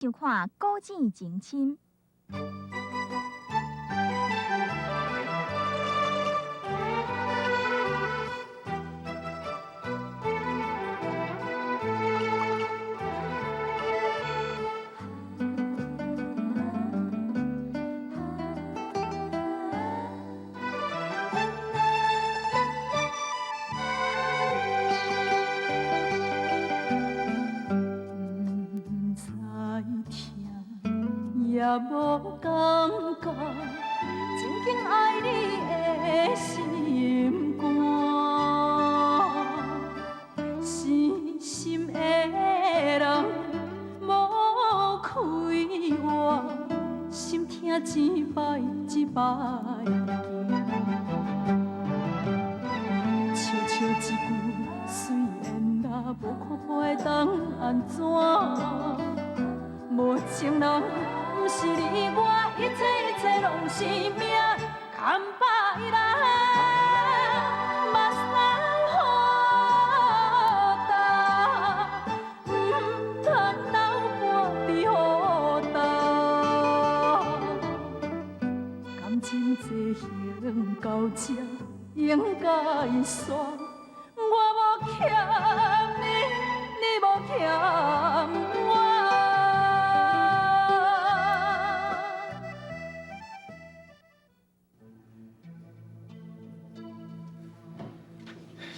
收看《古井情深》。也無感覺，真緊愛你的心肝，死心的人無開活，心疼一擺一擺行，笑笑一句虽然啦，無看破會當按怎？無情人。毋是你我，一切一切攏是命，空白來，目屎雨焦，毋通流半滴雨焦。感情进行到这，应该煞。我無欠你，你無欠我。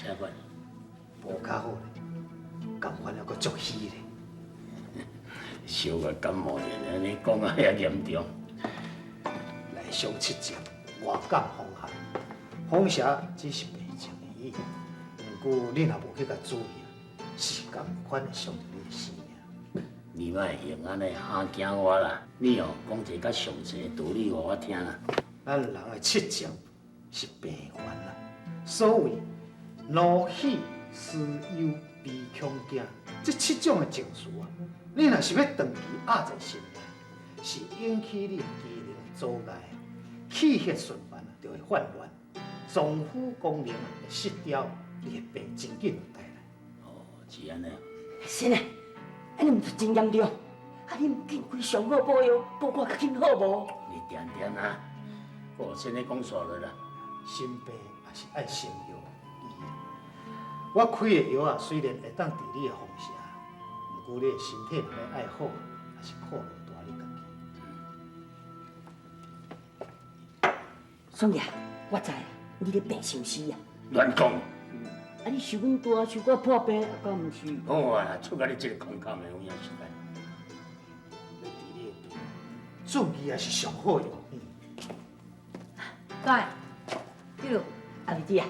啥款？無較好咧，共款猶閣足虛咧。小可感冒爾，你講啊遐嚴重。內傷七情，外感風寒，風邪只是病情而已。毋過你若無去共注意，是仝款會傷著你的性命。你莫用按呢嚇驚我啦！你哦講一個較詳細的道理予我聽啦。咱人的七情是病源啦，所謂怒喜思憂悲恐驚，這七種的情緒啊，你若是欲長期壓在心內，是引起你的機能阻礙，氣血循環啊就會紊亂，臟腑功能啊會失調，你的病真緊就帶來。哦，是按呢。是呢，按呢毋是真嚴重，啊，你毋緊開上好補藥，補看較緊好無？你定定啊，我先咧講煞落啦。心病也是愛心藥醫。我開的藥啊，雖然會當治你的風邪，毋過你的身體若欲愛好，也是苦勞大你家己。宋爺，我知你咧病相思啊。亂講！啊，你受阮大，受到破病，啊，敢毋是？好啊，出甲你這個空空的有影實在。欲治你的病，注意也是上好藥。對，比如阿美姐啊。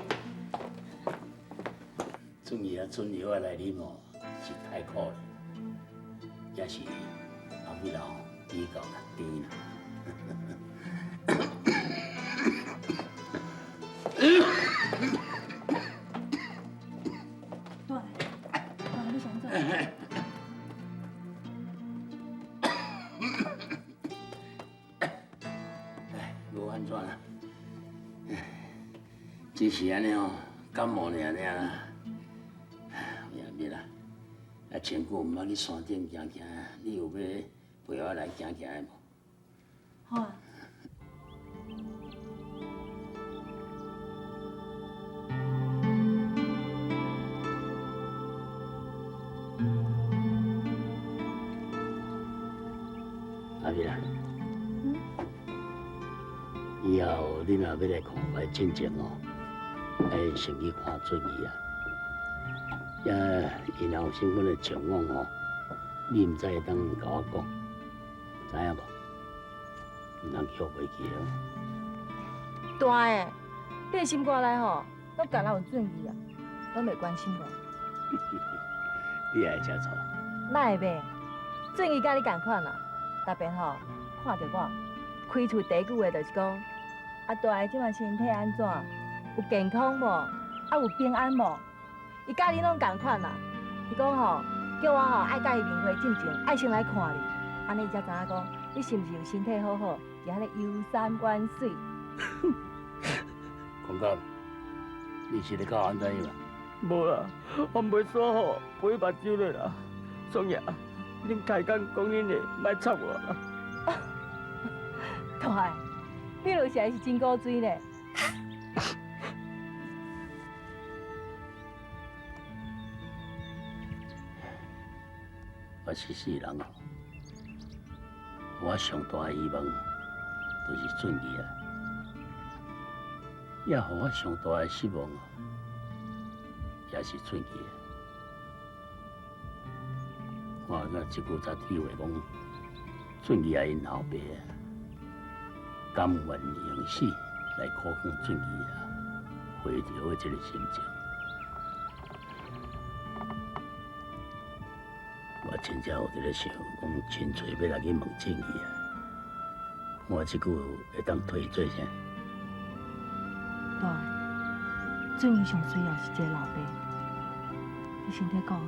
俊義啊，准藥啊來啉哦，是太苦了，也是後尾啦吼比較較甜啦。大，大，你想怎？哎，無按怎啦，只是按呢吼，感冒爾爾啦。啊，前久毋捌去山頂行行，你有欲陪我來行行的無？好啊。阿美啦，以後你若欲來看我進前哦，愛先去看俊義啊。啊，伊若有啥物的情況吼，你毋知會當共我講，知影無？毋通去予袂記哦。大的，你的心肝內吼，攏干焦有俊義啊，攏袂關心我。你也會食醋？哪會袂？俊義佮你仝款啦，特別吼看著我，開喙第一句話就是講：啊，大的這馬身體按怎？有健康無？啊，有平安無？伊佮你攏仝款啦，伊講吼，叫我吼愛佮伊面會進前，愛先來看你，按呢伊才知影講你是毋是有身體好好，佇遐咧遊山玩水。廣告，你是咧教按怎樣？無啦，我袂煞吼，肥目睭咧啦，宋爺，恁開講講恁的，莫插我啦。大，你落實是真古錐咧。我這世人哦，我上大的希望就是俊義啊，也予我上大的失望，也是俊義。我那這久才體會講，俊義啊，𪜶老爸啊，甘願用死來苦扛俊義啊，回頭的這个心情。我真正有佇咧想，講清脆欲來去問俊義啊，我這句會當替伊做啥？大，俊義上需要是一个老爸，你身體顧好，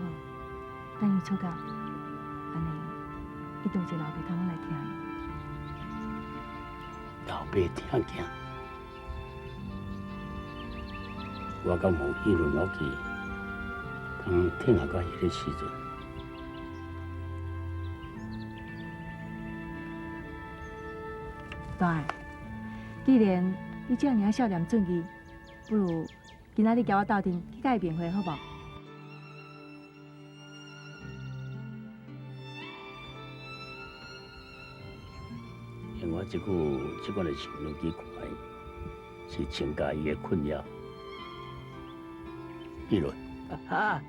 等伊出獄，按呢，伊就有一个老爸通來疼伊。老爸疼囝，我敢有彼份福氣，通疼到彼个時陣。大，既然你遮爾仔少年俊義，不如今仔日共我鬥陣去共伊面會好無？用我這久這款的想法去看伊，是增加伊的困擾。比如，啊，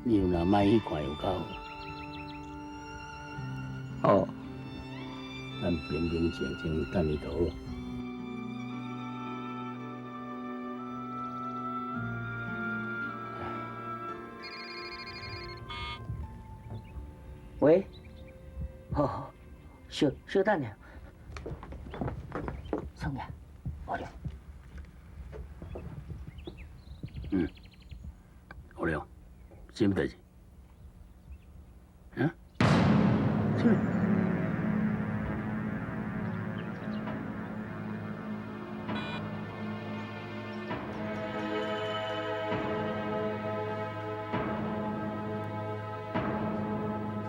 你若莫去看有較好。哦。咱平平靜靜等伊就好。喂，好，好，稍稍等下，創啥？無聊。嗯，無聊，啥物代誌？啊？啥物？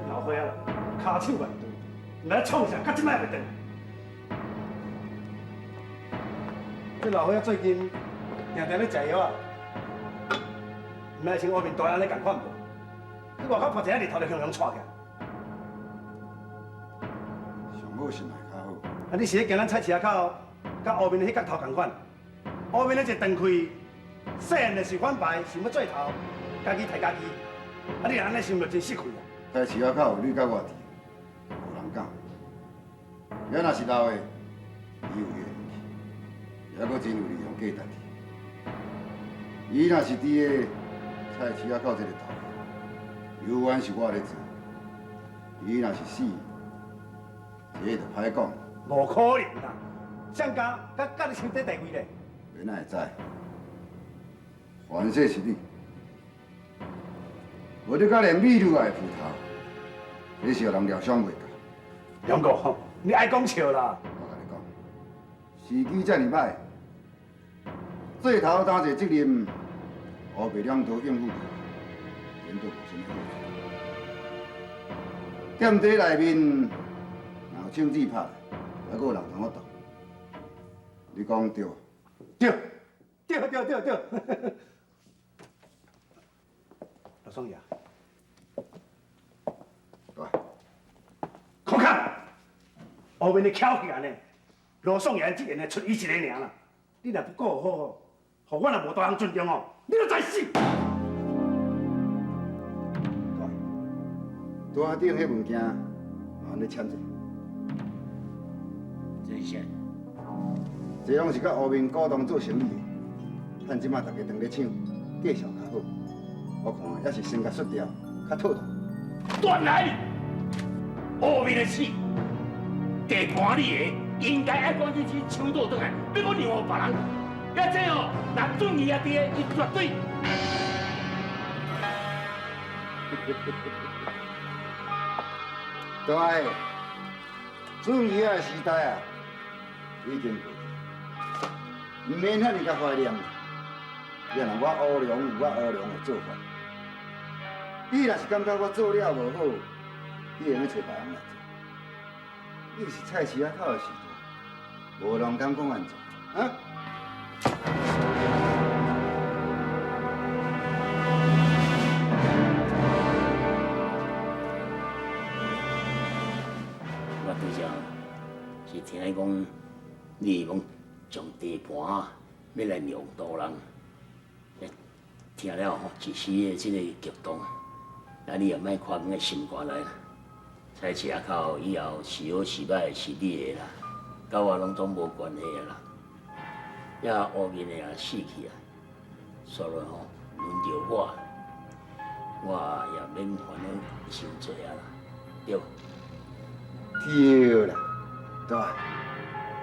老歲仔跤手亂對，毋知創啥，到這擺袂轉。這老歲仔最近定定咧食藥啊，毋知像烏面大按呢仝款無？去外口跋一个日頭就雄雄掣起來。上好是嘛會較好。啊，你是咧驚咱菜市仔口佮烏面的彼角頭仝款？烏面的一斷開，細漢就是反排，想欲做頭，家己刣家己。啊，你若按呢想就真失氣啊！菜市仔口有你佮我佇，無人敢。遐若是老的，伊有伊的运氣，也閣真有利用價值。伊若是佇个菜市仔口這个頭，猶原是我咧做。伊若是死，這就歹講。無可能啦！誰敢佮佮你抢這地位咧？你哪會知？凡說是你，無你佮連美女也會浮頭，這是予人料想袂到。梁哥，你愛講笑啦！我共你講，時機遮爾歹，做頭擔一個責任，烏白兩道應付袂來，前途無啥物好處。踮這內面，若有槍子拍來，還閣有人通我擋。你講對無？對，對對對對。老宋爺，來，看看，後面的巧起來呢，羅宋爺這個出伊一個爾啦。你若不顧好吼，予我若無大項尊重哦，你就知死。對，桌仔頂彼物件，麻煩你簽者。這是啥？這攏是佮烏面股東做生意的，趁這擺大家當咧搶，繼續較好。我看猶是先共出掉，較妥當。斷來，烏面的死，地盤你的，應該愛趕緊去搶倒轉來，別閣讓予別人。抑這哦，若俊義也佇个，伊絕對。對，俊義的時代啊，已經過去，毋免遐爾共懷念啦。你若我烏龍有我烏龍的做法，你若是感覺我做了無好，你会用得揣别人来做。你是菜市仔口的时代，无人敢讲按怎，啊？我拄才是听讲，你讲将地盘欲来让渡人，听了吼一时的这个激动，啊，你也莫看阮的心肝内啦。菜市仔口以后是好是歹是你的啦，佮我拢总无关系的啦。遐乌面的也死去啊，煞落吼轮著我，我也免烦恼伤济啊啦，对无？对啦，大，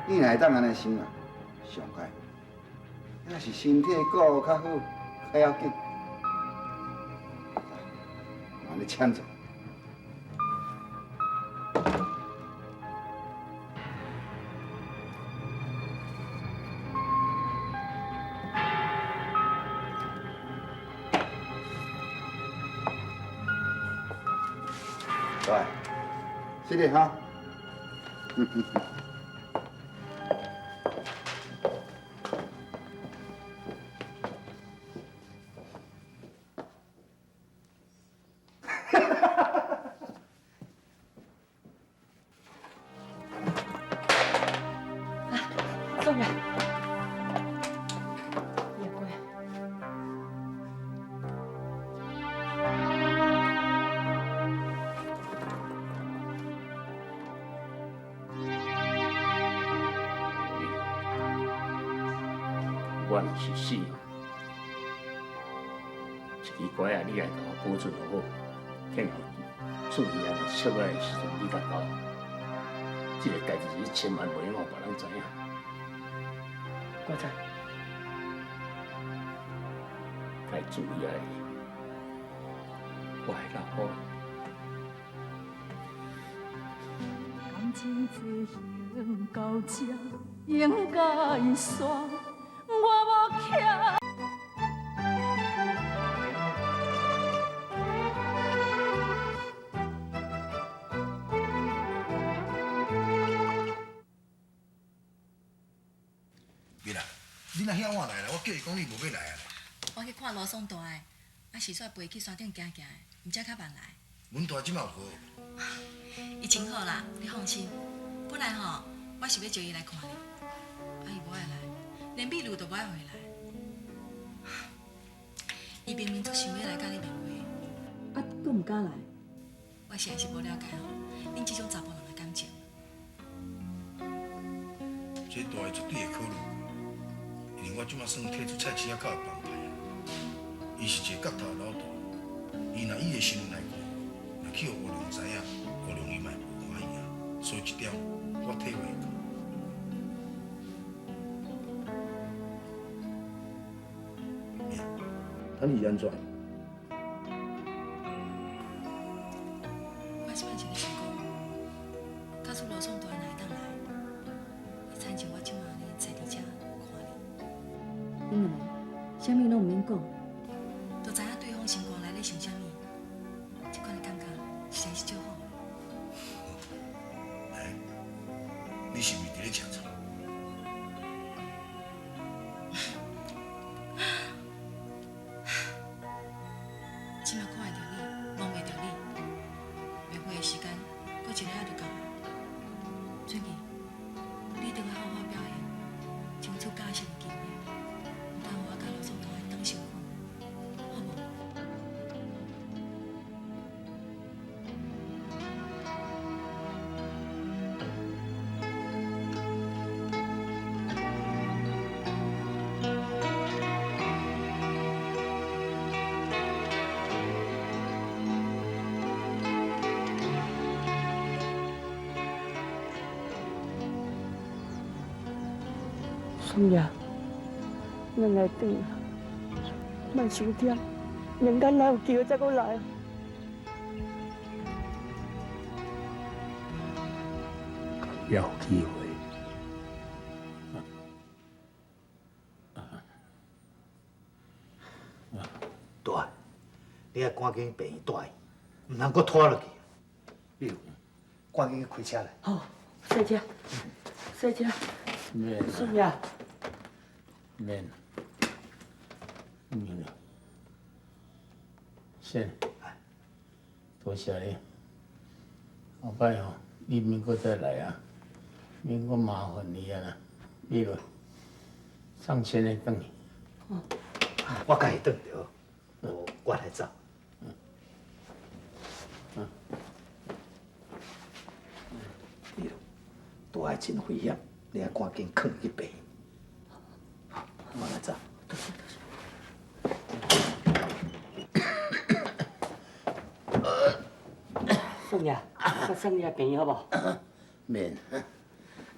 你若会当按呢想啊，上佳。抑是身体顾较好，较要紧。按呢请坐。来，这个哈。宋爷，叶过。我若是死，这支拐仔你来共我保存好，听候出去啊，出来的时阵你才交。这个代志你千万袂让别人知影。我知。该注意啊！我的老婆。感情进行到这应该煞，我无欠。蜜啊，你若遐晚来啦，我叫伊讲你无欲来啊。我去看罗宋大的，啊是煞陪去山顶行行的，毋才较慢来。阮大这马有好无？伊真好啦，你放心。本来吼，我是欲招伊来看你，啊伊无爱来，连美女都无爱回来。伊明明足想欲来佮你面会，啊，阁毋敢来。我实在是无了解吼，恁这种查埔人的感情。这大的绝对会考虑过，因为我这马算退出菜市仔口的帮派啊。伊是一个角头的老大，伊若伊的身份来看，若去予吴龙知影，吴龙伊嘛会无欢喜啊。所以这点我体会过。啊，你是按怎？我这摆是咧想讲，假使罗宋大若会当来，会亲像我这马按呢坐伫遮看你。恁两个啥物拢毋免讲，都知影对方心肝内咧想啥物，这款的感觉实在是足好的。哎，你是毋是伫咧食醋？这马看会著你，摸袂著你，约会的时间，阁一下仔就到啊。俊义，你转来好好表现，争取加薪的机会，毋通予我佮罗宋大等伤久，好无？宋爷，咱来转啊，莫伤忝，明天还有机会再阁来。犹有机会。大，你爱赶紧病院带伊，毋通阁拖落去。你趕緊去開車來。好，洗車，洗車。免。孫爺。免。免。先，多謝你。後擺吼，你免閣再來啊，免閣麻煩你啊啦。你落，送錢的轉去。我家己轉就好，我來走。你大愛真危險，你愛趕緊囥去病院。我來走。多謝多謝。宋爺，我送你來病院好無？免。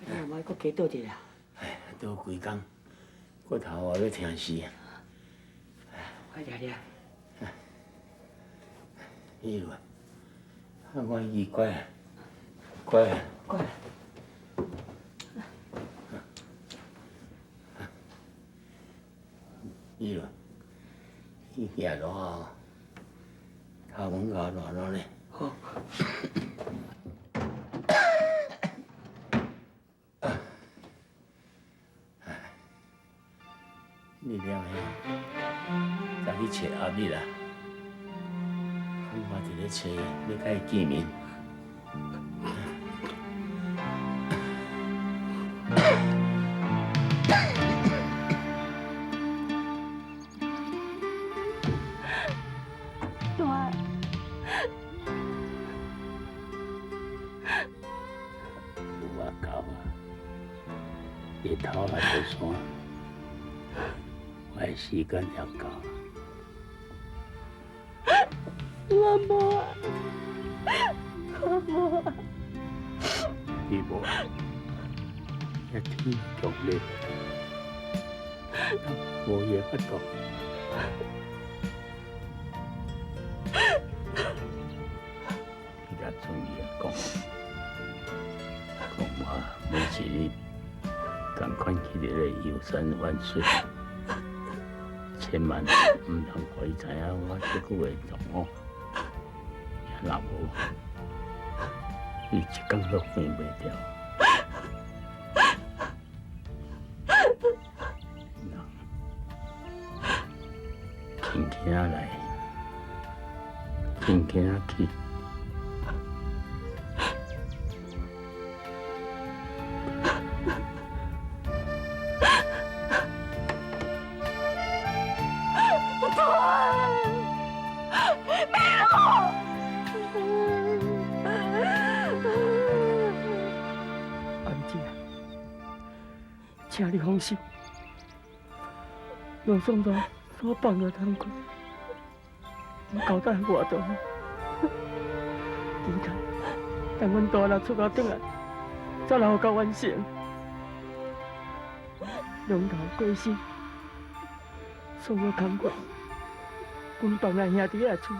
你阿媽閣加倒一下。哎，倒規工，骨頭啊欲疼死啊！我掠掠。伊落，啊，我伊乖啊，乖啊。乖。伊落，伊行路啊，頭毛咬爛爛咧。好。你了后，再去揣阿美啦。我伫咧揣，欲佮伊見面。大。有我到啊，日頭也落山，我的時間也到。我無啊，我無啊。你無啊？遐天強烈，無伊的法度。你甲俊義啊講，講我每一日仝款去佇咧遊山玩水，千萬毋通予伊知影我這久的狀況。若無，伊一工都放袂牢。人輕輕來，輕輕去。阿美姐，請你放心，羅宋大所放的工課，我交代我就好。期待等阮大人出口轉來，才能夠完成。龍頭過身，所有工課，阮放咱兄弟來處理。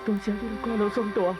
多謝你來看羅宋大。大。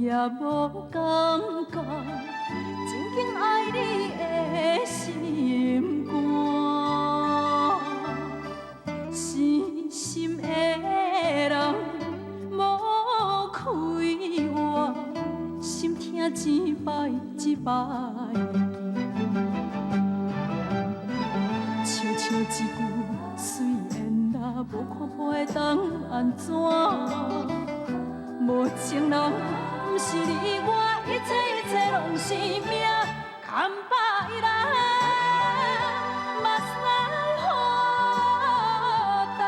也無感覺，真緊愛你的心肝。死心的人無開活，心疼一擺一擺。笑笑一句隨緣啦，無看破會當按怎？無情人，毋是你我，一切一切攏是命，空擺來，目屎予焦，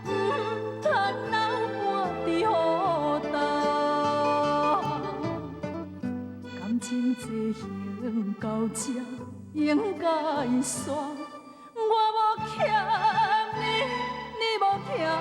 毋通流汗佇雨搭。感情這行到這應該煞，我無欠你，你無欠我。